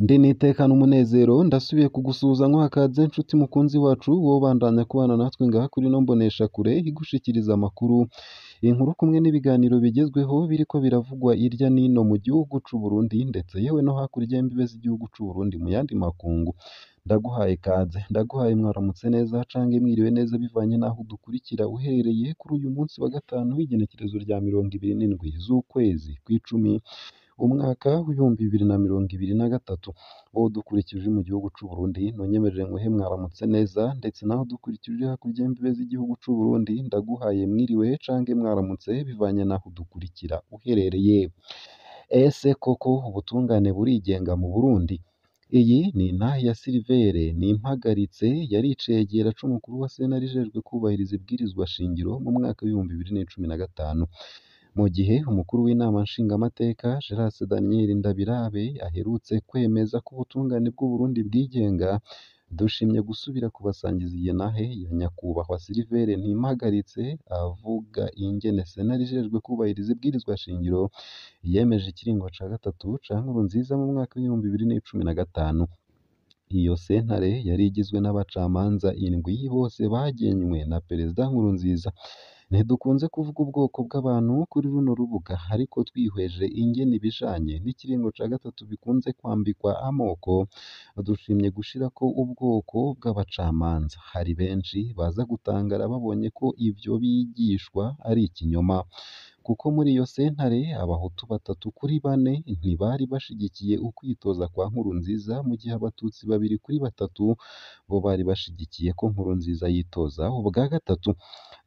Ndi n'iteka n'umunezero ndasubiye kugusuhuza nkuha kaze nshuti mukunzi wacu wowe ubandanya kubana natwe ngaha kuri ino mboneshakure igushikiriza amakuru, inkuru kumwe n'ibiganiro bigezweho biriko biravugwa hirya n'ino mu gihugu c'u Burundi ndetse yewe no hakurya y'imbibe z'igihugu c'u Burundi mu yandi makungu. Ndaguhaye ikaze, ndaguhaye mwaramutse neza canke mwiriwe neza bivanye n'aho udukurikira uherereye kuri uyu munsi wa gatanu w'igenekerezo rya 27 z'ukwezi kw'icumi umwaka w'2023. Wowe udukurikira uri mu gihugu c'u Burundi ntunyemerere nguhe mwaramutse neza, ndetse nawe udukurikira uri hakurya y'imbibe z'igihugu c'u Burundi ndaguhaye mwiriwe canke mwaramutse bivanye n'aho udukurikira uherereye. Ese koko ubutungane burigenga mu Burundi? Iyi ni intahe ya Silivere Nimpagaritse yari icegera c'umukuru wa sentare ijejwe kubahiriza ibwirizwa shingiro mu mwaka w'2015. Mu gihe umukuru w'inama nshingamateka Gerard Daniel Ndabirabe aherutse kwemeza ko ubutungane bw'Uburundi bwigenga, dushimye gusubira kubasangiza iyi ntahe ya nyakubahwa Silivere Ntimpagaritse avuga ingene sentare ijejwe kubahiriza ibwirizwa shingiro yemeje ikiringo ca gatatu ca Nkurunziza mu mwaka w'2015. Iyo sentare yari igizwe n'abacamanza indwi bose bagenywe na Perezida Nkurunziza. Ntidukunze kuvuga ubwoko bw'abantu kuri runo rubuga, ariko twihweje ingene ibijanye n'ikiringo ca gatatu bikunze kwambikwa amoko, dushimye gushirako ubwoko bw'abacamanza. Hari benshi baza gutangara babonye ko ivyo bigishwa ari ikinyoma, kuko muri iyo sentare abahutu batatu kuri bane ntibari bashigikiye ukwitoza kwa Nkurunziza, mu gihe abatutsi babiri kuri batatu bo bari bashigikiye ko Nkurunziza yitoza ubwa gatatu.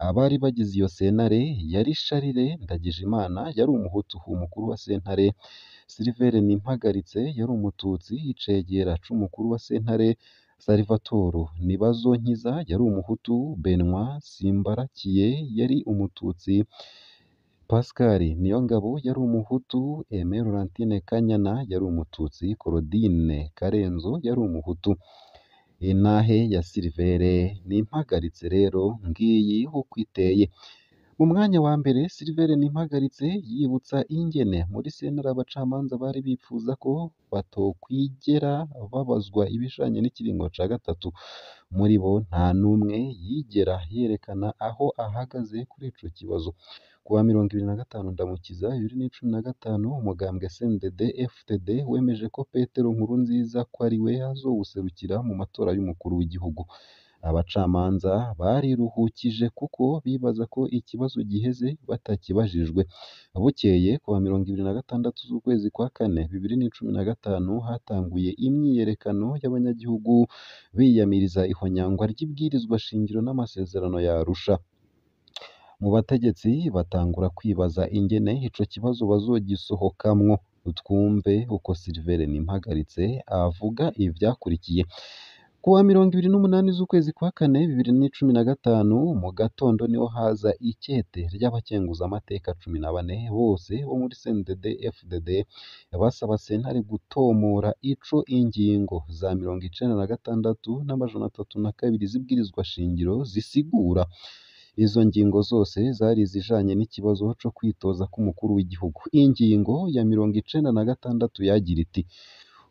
Abari bagize iyo sentare yari Charles Ndagijimana yari umuhutu, umukuru wa sentare, Silivere Nimpagaritse yari umututsi, icegera c'umukuru wa sentare, Salvatore Nibazonkiza yari umuhutu, Benoit Simbarakiye yari umututsi, Pascal Niyongabo yari umuhutu, Aimé Laurentine Kanyana yari umututsi, Claudine Karenzo yari umuhutu. Intahe ya Silivere Nimpagaritse rero ngiyi uko iteye. Mu mwanya wa mbere Silivere Nimpagaritse yibutsa ingene muri sentare abacamanza bari bipfuza ko batokwigera babazwa ibijanye n'ikiringo ca gatatu. Muri bo nta n'umwe yigera yerekana aho ahagaze kuri ico kibazo. Kuwa 25 Ndamukiza 2015 umugambwe CNDD FDD wemeje ko Petero Nkurunziza ko ariwe azowuserukira mu matora y'umukuru w'igihugu. Abacamanza bariruhukije kuko bibaza ko ikibazo giheze batakibajijwe. Bukeye kuwa 26 z'ukwezi kwa kane 2015 hatanguye imyiyerekano y'abanyagihugu biyamiriza ihonyangwa ry'ibwirizwa shingiro n'amasezerano ya Arusha. Mu bategetsi batangura kwibaza ingene ico kibazo bazogisohokamwo. Twumve uko Silivere Nimpagaritse avuga ivyakurikiye. Kuwa 28 z'ukwezi kwa kane 2015 mu gatondo niho haza ikete ry'abakenguzamateka 14 bose bo muri CNDD FDD basaba sentare gutomora ico ingingo za 96 na 302 z'ibwirizwa shingiro zisigura. Izo ngingo zose zari izijanye n'ikibazo co kwitoza k'umukuru w'igihugu. Ingingo ya 96 yagira iti: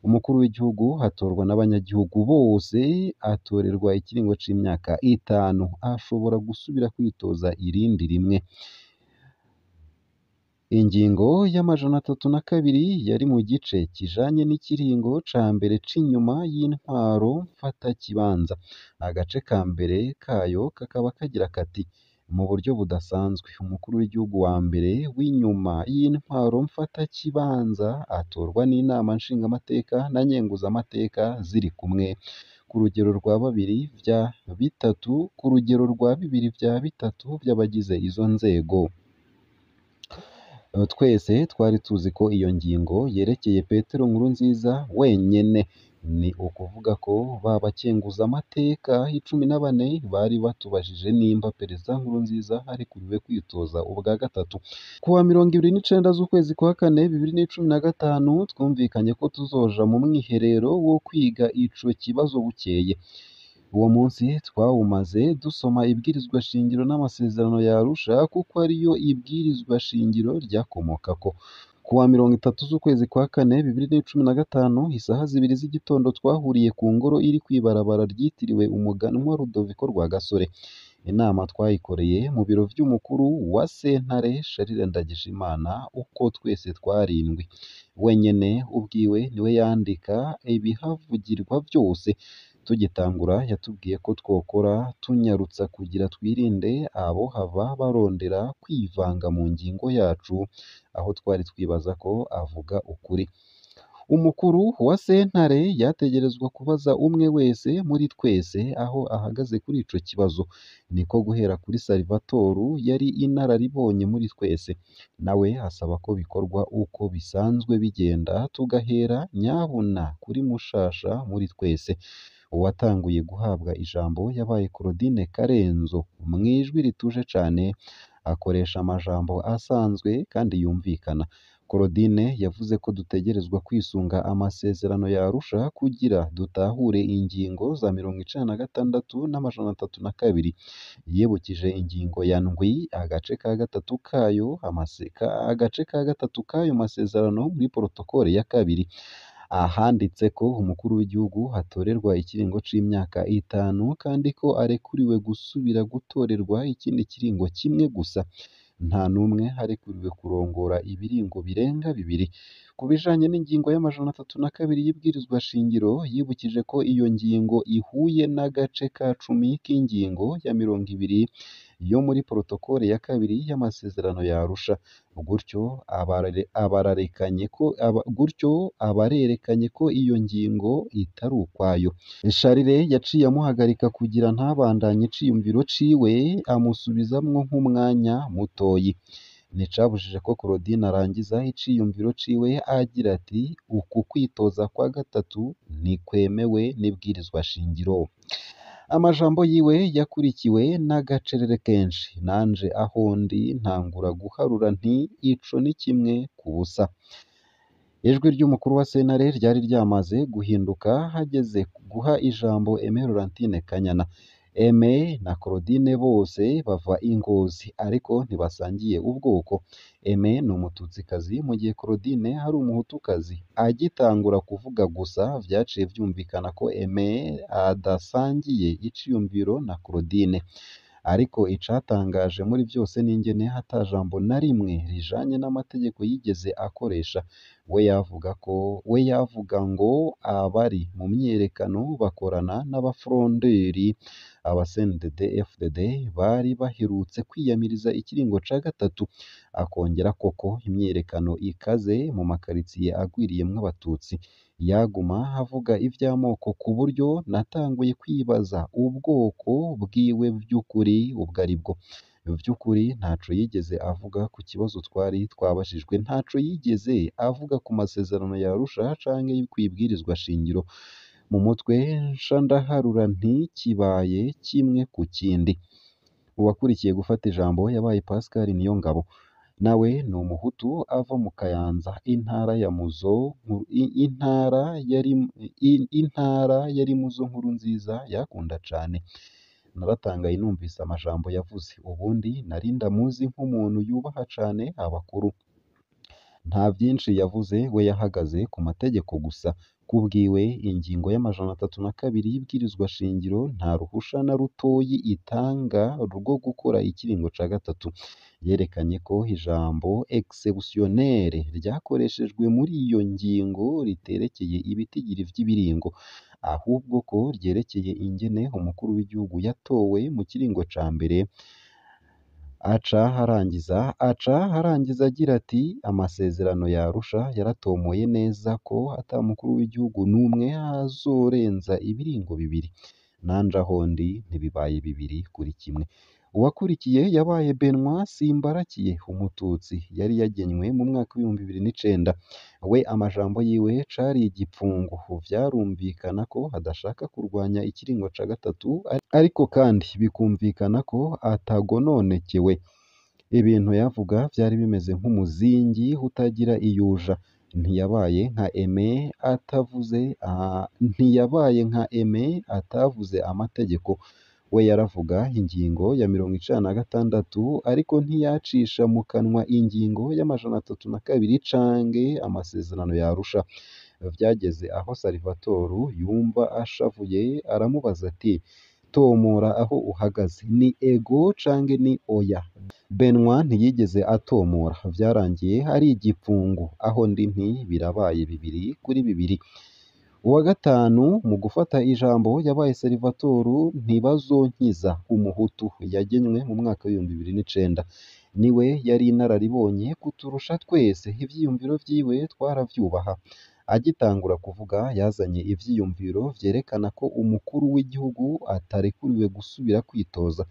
umukuru w'igihugu atorwa n'abanyagihugu bose, atorerwa ikiringo c'imyaka 5, ashobora gusubira kwitoza irindi rimwe. Ingingo ya 302 yari mu gice kijanye n'ikiringo ca mbere c'inyuma y'intwaro mfatakibanza. Agace ka mbere kayo kakaba kagira kati: mu buryo budasanzwe umukuru w'igihugu wa mbere w'inyuma y'intwaro mfatakibanza atorwa n'inama nshingamateka na nkenguzamateka ziri kumwe ku rugero rwa babiri vya bitatu ku rugero rwa bibiri vya bitatu vy'abagize izo nzego. Twese twari tuzi ko iyo ngingo yerekeye Petero Nkurunziza wenyene. Ni ukuvuga ko ba bakenguzamateka 14 bari batubajije nimba Perezida Nkurunziza arekuriwe kwitoza ubwa gatatu. Kuwa 29 z'ukwezi kwa kane 2015 twumvikanye ko tuzoja mu mwiherero wo kwiga ico kibazo bukeye. Uwo munsi twawumaze dusoma ibwirizwa shingiro n'amasezerano ya Arusha kuko ariyo ibwirizwa shingiro ryakomokako. Kuwa 30 z'ukwezi kwa kane 2015 isaha 2 z'igitondo twahuriye ku ngoro iri kw'ibarabara ryitiriwe umuganwa Rudoviko Rwagasore. Inama twayikoreye mu biro vy'umukuru wa sentare Charles Ndagijimana, uko twese twarindwi. Wenyene ubwiwe niwe yandika ibihavugirwa vyose. Tugitangura yatubwiye ko twokora tunyarutsa kugira twirinde abohava barondera kwivanga mu ngingo yacu, aho twari twibaza ko avuga ukuri. Umukuru wa sentare yategerezwa kubaza umwe wese muri twese aho ahagaze kuri ico kibazo. Niko guhera kuri Salvatore yari inararibonye muri twese, nawe asaba ko bikorwa uko bisanzwe bigenda, tugahera nyabuna kuri mushasha muri twese. Uwatanguye guhabwa ijambo yabaye Claudine Karenzo, mw'ijwi rituje cane, akoresha amajambo asanzwe kandi yumvikana. Claudine yavuze ko dutegerezwa kwisunga amasezerano ya Arusha kugira dutahure ingingo za 96 na 302. Yibukije ingingo ya 7 agace ka gatatu kayo agace ka gatatu kayo masezerano muri protokole ya kabiri, ahanditse ko umukuru w'igihugu atorerwa ikiringo c'imyaka 5 kandi ko arekuriwe gusubira gutorerwa ikindi kiringo kimwe gusa. Nta n'umwe arekuriwe kurongora ibiringo birenga bibiri. Ku bijanye n'ingingo ya 302 y'ibwirizwa shingiro, yibukije ko iyo ngingo ihuye n'agace ka 10 k'ingingo ya 20 yo muri protokole ya kabiri y'amasezerano ya Arusha. Gutyo abarerekanye ko iyo ngingo itari ukwayo. Charles yaciye amuhagarika kugira ntabandanye iciyumviro ciwe, amusubizamwo nk'umwanya mutoyi. Nticabujije ko Claudine arangiza iciyumviro ciwe agira ati: uku kwitoza kwa gatatu ntikwemewe n'ibwirizwa shingiro. Amajambo yiwe yakurikiwe n'agacerere kenshi, nanje aho ndi ntangura guharura nti ico ni 1-0. Ijwi ry'umukuru wa sentare ryari ryamaze guhinduka hageze guha ijambo Aimé Laurentine Kanyana. Aimé na Claudine bose bava i Ngozi ariko ntibasangiye ubwoko. Aimé ni umututsikazi mu gihe Claudine ari umuhutukazi. Agitangura kuvuga gusa vyaciye vyumvikana ko Aimé adasangiye iciyumviro na Claudine. Ariko icatangaje muri vyose n'ingene ata jambo na rimwe rijanye n'amategeko yigeze akoresha. We yavuga ngo abari mu myiyerekano bakorana n'abafronderi, aba CNDD-FDD bari baherutse kwiyamiriza ikiringo ca gatatu. Akongera koko imyiyerekano ikaze mu makaritsiye agwiriyemwo abatutsi. Yaguma avuga ivy'amoko ku buryo natanguye kwibaza ubwoko bwiwe vy'ukuri ubwo aribwo. Vy'ukuri ntaco yigeze avuga ku kibazo twari twabajijwe, ntaco yigeze avuga ku masezerano ya Arusha canke kw'ibwirizwa shingiro. Mu mutwe nca ndaharura nti kibaye kimwe ku kindi. Uwakurikiye gufata ijambo yabaye Pascal Niyongabo, nawe ni umuhutu ava mu Kayanza, intara ya Muzo, intara yari Muzo nkuru nziza yakunda cane. Naratangaye numvise amajambo yavuze. Ubundi nari ndamuzi nk'umuntu yubaha cane abakuru. Nta vyinshi yavuze, we yahagaze ku mategeko gusa. Kubwiwe ingingo ya 302 y'ibwirizwa shingiro nta ruhusha na rutoyi itanga rwo gukora ikiringo ca gatatu. Yerekanye ko ijambo exceptionnel ryakoreshejwe muri iyo ngingo riterekeye ibitigiri vy'ibiringo, ahubwo ko ryerekeye ingene umukuru w'igihugu yatowe mu kiringo ca mbere. Aca arangiza agira ati: amasezerano ya Arusha yaratomoye neza ko ata mukuru w'igihugu n'umwe azorenza ibiringo bibiri. Nanje aho ndi ntibibaye 2-1. Uwakurikiye yabaye Benoit Simbarakiye, umututsi yari yagenywe mu mwaka w'2009. We amajambo yiwe cari igipfungu, vyarumvikana ko adashaka kurwanya ikiringo ca gatatu, ariko kandi bikumvikana ko atagononekewe. Ibintu yavuga vyari bimeze nk'umuzingi utagira iyuja. Ntiyabaye nka Aimé atavuze amategeko. We yaravuga ingingo ya 96 ariko ntiyacisha mu kanwa ingingo y'302 canke amasezerano ya Arusha. Vyageze aho Salvatore yumva ashavuye aramubaza ati: "Tomora aho uhagaze, ni ego canke ni oya?" Benoit ntiyigeze atomora, vyarangiye ari igipfungu. Aho ndi nti birabaye 2-2. Uwa gatanu mu gufata ijambo yabaye Salvatore Ntibazonkiza, umuhutu yagenywe mu mwaka w'2009. Niwe yari inararibonye kuturusha twese, ivyiyumviro vyiwe twaravyubaha. Agitangura kuvuga yazanye ivyiyumviro vyerekana ko umukuru w'igihugu atarekuriwe gusubira kwitoza.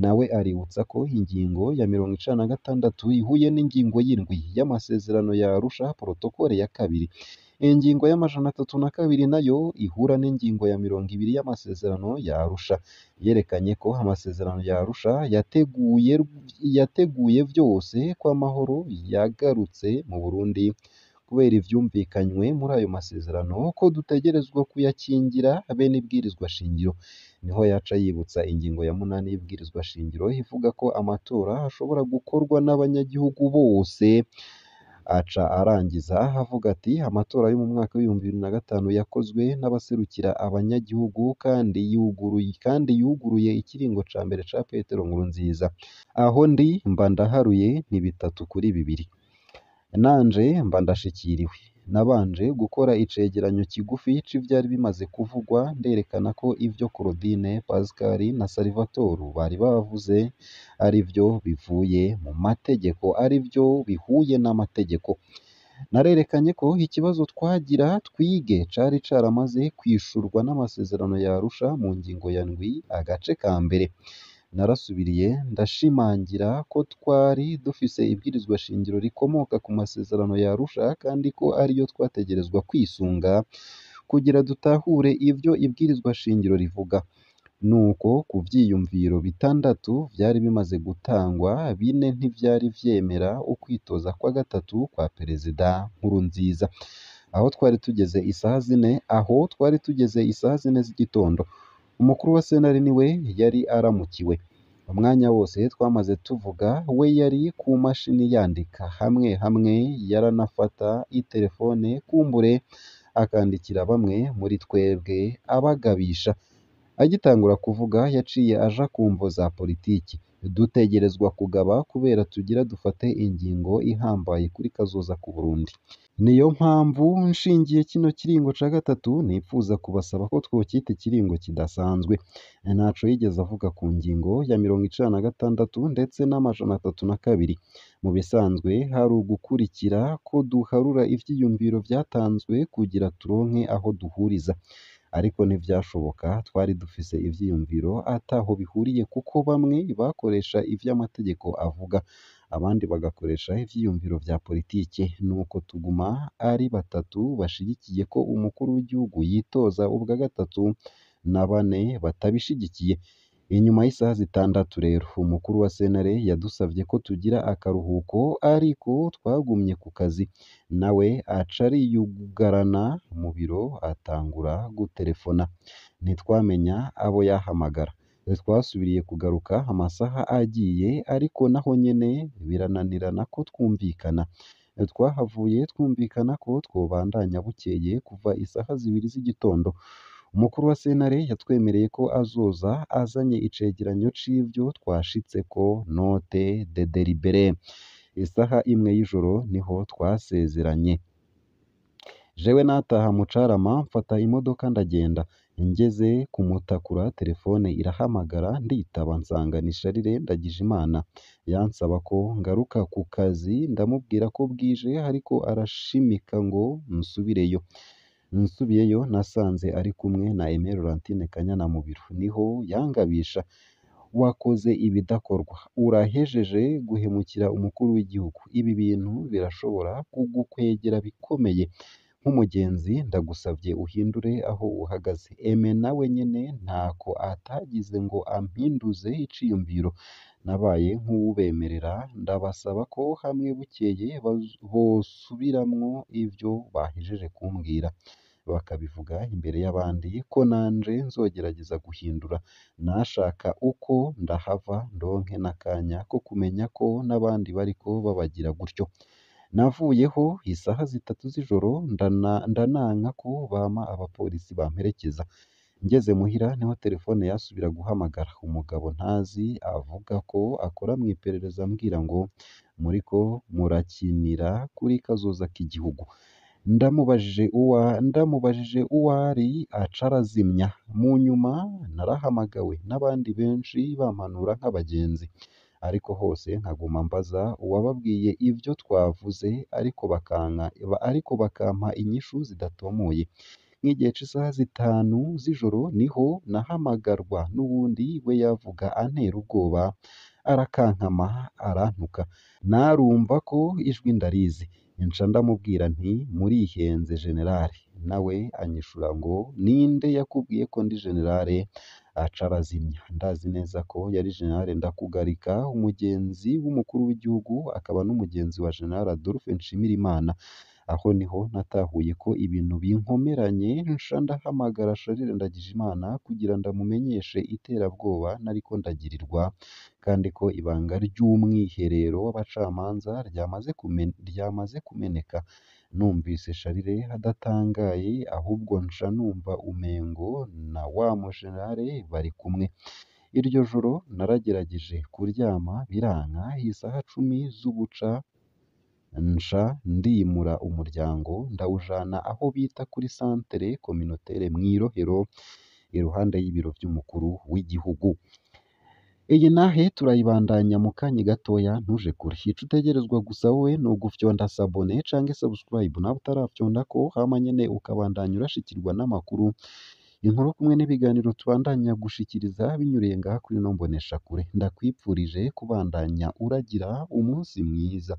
Nawe aributsa ko ingingo ya 96 ihuye n'ingingo y'indwi y'amasezerano ya Arusha, protokole ya kabiri. Ingingo y'302 nayo ihura n'ingingo ya 20 y'amasezerano ya Arusha. Yerekanye ko amasezerano ya Arusha yateguye vyose ko amahoro yagarutse mu Burundi kubera ivyumvikanywe muri ayo masezerano, ko dutegerezwa kuyakingira be n'ibwirizwa shingiro. Niho yaca yibutsa ingingo ya 8 y'ibwirizwa shingiro ivuga ko amatora ashobora gukorwa n'abanyagihugu bose. Aca arangiza avuga ati: "Amatora yo mu mwaka w'2005 yakozwe n'abaserukira abanyagihugu kandi yuguruye ikiringo ca mbere ca Petero Nkurunziza." Aho ndi mba ndaharuye ni 3-2. Nanje mba ndashikiriwe. Nabanje gukora icegeranyo kigufi c'ivyari bimaze kuvugwa, nderekana ko ivyo Claudine, Pascal na Salvatore bari bavuze arivyo bivuye mu mategeko, arivyo bihuye n'amategeko. Narerekanye ko ikibazo twagira twige cari caramaze kwishurwa n'amasezerano ya Arusha mu ngingo ya 7 agace ka mbere. Narasubiriye ndashimangira ko twari dufise ibwirizwa shingiro rikomoka ku masezerano ya Arusha kandi ko ariyo twategerezwa kwisunga kugira dutahure ivyo ibwirizwa shingiro rivuga. Nuko ku vyiyumviro 6 vyari bimaze gutangwa, 4 ntivyari vyemera ukwitoza kwa gatatu kwa Perezida Nkurunziza. Aho twari tugeze isaha 4 z'igitondo. Umukuru wa sentare niwe yari aramukiwe. Umwanya wose twamaze tuvuga we yari ku mashini yandika, hamwe hamwe yaranafata itelefone kumbure akandikira bamwe muri twebwe abagabisha. Agitangura kuvuga yaciye aja ku mvo za politiki. Dutegerezwa kugaba kubera tugira dufate ingingo ihambaye kuri kazoza k'u Burundi. Niyo mpamvu nshingiye kino kiringo ca gatatu nipfuza kubasaba ko twokita ikiringo kidasanzwe. Ntaco yigeze avuga ku ngingo ya 96 ndetse n'302. Mu bisanzwe hari ugukurikira ko duharura ivyiyumviro vyatanzwe kugira turonke aho duhuriza. Ariko ntivyashoboka, twari dufise ivyiyumviro ataho bihuriye kuko bamwe bakoresha ivy'amategeko avuga, abandi bagakoresha ivyiyumviro vya politike. Nuko tuguma ari batatu bashigikiye ko umukuru w'igihugu yitoza ubwa gatatu na 4 batabishigikiye. Inyuma y'isaha 6 rero umukuru wa sentare yadusavye ko tugira akaruhuko, ariko twagumye ku kazi. Nawe aca ariyugarana mu biro atangura guterefona. Ntitwamenya abo yahamagara. Twasubiriye kugaruka amasaha agiye, ariko naho nyene birananirana ko twumvikana. Twahavuye twumvikana ko twobandanya bukeye kuva isaha 2 z'igitondo. Umukuru wa sentare yatwemereye ko azoza azanye icegeranyo c'ivyo twashitseko, note de délibéré. Isaha 1 y'ijoro niho twasezeranye. Jewe nataha mu Carama mfata imodoka ndagenda. Ngeze ku Mutakura telefone irahamagara nditaba nsanga ni Charles Ndagijimana. Yansaba ko ngaruka ku kazi ndamubwira ko bwije ariko arashimika ngo nsubireyo. Nsubiyeyo nasanze ari kumwe na Aimé Laurentine Kanyana mu biro. Niho yangabisha: "Wakoze ibidakorwa, urahejeje guhemukira umukuru w'igihugu. Ibi bintu birashobora kugukwegera bikomeye. Nk'umugenzi ndagusavye uhindure aho uhagaze." Aimé nawe nyene ntako atagize ngo ampinduze iciyumviro. Nabaye nk'uwubemerera ndabasaba ko hamwe bukeye bosubiramwo ivyo bahejeje kumbwira. bakabivuga imbere y'abandi ko nanje nzogerageza guhindura, nashaka uko ndahava ndonke n'akanya ko kumenya ko n'abandi bariko babagira gutyo. Navuyeho isaha 3 z'ijoro ndananka ko bama abapolisi bamperekeza. Ngeze muhira niho telefone yasubira guhamagara, umugabo ntazi avuga ko akora mw'iperereza ambwira ngo muriko murakinira kuri kazoza k'igihugu. Ndamubajije uwari aca arazimya. Mu nyuma narahamagawe n'abandi benshi bampanura nk'abagenzi, ariko hose nkaguma mbaza uwababwiye ivyo twavuze ariko bakampa inyishu zidatomoye. Nk'igihe c'isaha 5 z'ijoro niho nahamagarwa n'uwundi we yavuga antera ubwoba, arakankama arantuka. Narumva ko ijwi ndarizi, nca ndamubwira nti murihenze generale, nawe anyishura ngo ninde yakubwiye ko ndi generale, aca arazimya. Ndazi neza ko yari generale Ndakugarika, umugenzi w'umukuru w'igihugu akaba n'umugenzi wa generale Adolphe Nshimirimana. Aho niho natahuye ko ibintu binkomeranye, nca ndahamagara Charles Ndagijimana kugira ndamumenyeshe iterabwoba nariko ndagirirwa, kandi ko ibanga ry'umwiherero w'abacamanza ryamaze kumeneka. Numvise Charles adatangaye, ahubwo nca numva umengo na wa mujenerale bari kumwe. Iryo joro naragerageje kuryama biranka, isaha 10 z'ubuca nca ndimura umuryango ndawujana aho bita kuri centre communautaire mw'Irohero, iruhande y'ibiro vy'umukuru w'igihugu. Iyi nahe turayibandanya mu kanya gatoya, ntuje kure. Ico utegerezwa gusa wowe ni ugufyonda s'abonner canke subscribe nawe utarafyondako, hama nyene ukabandanya urashikirwa n'amakuru, inkuru kumwe n'ibiganiro tubandanya gushikiriza binyuriye ngaha kuri ino mboneshakure. Ndakwipfurije kubandanya uragira umunsi mwiza.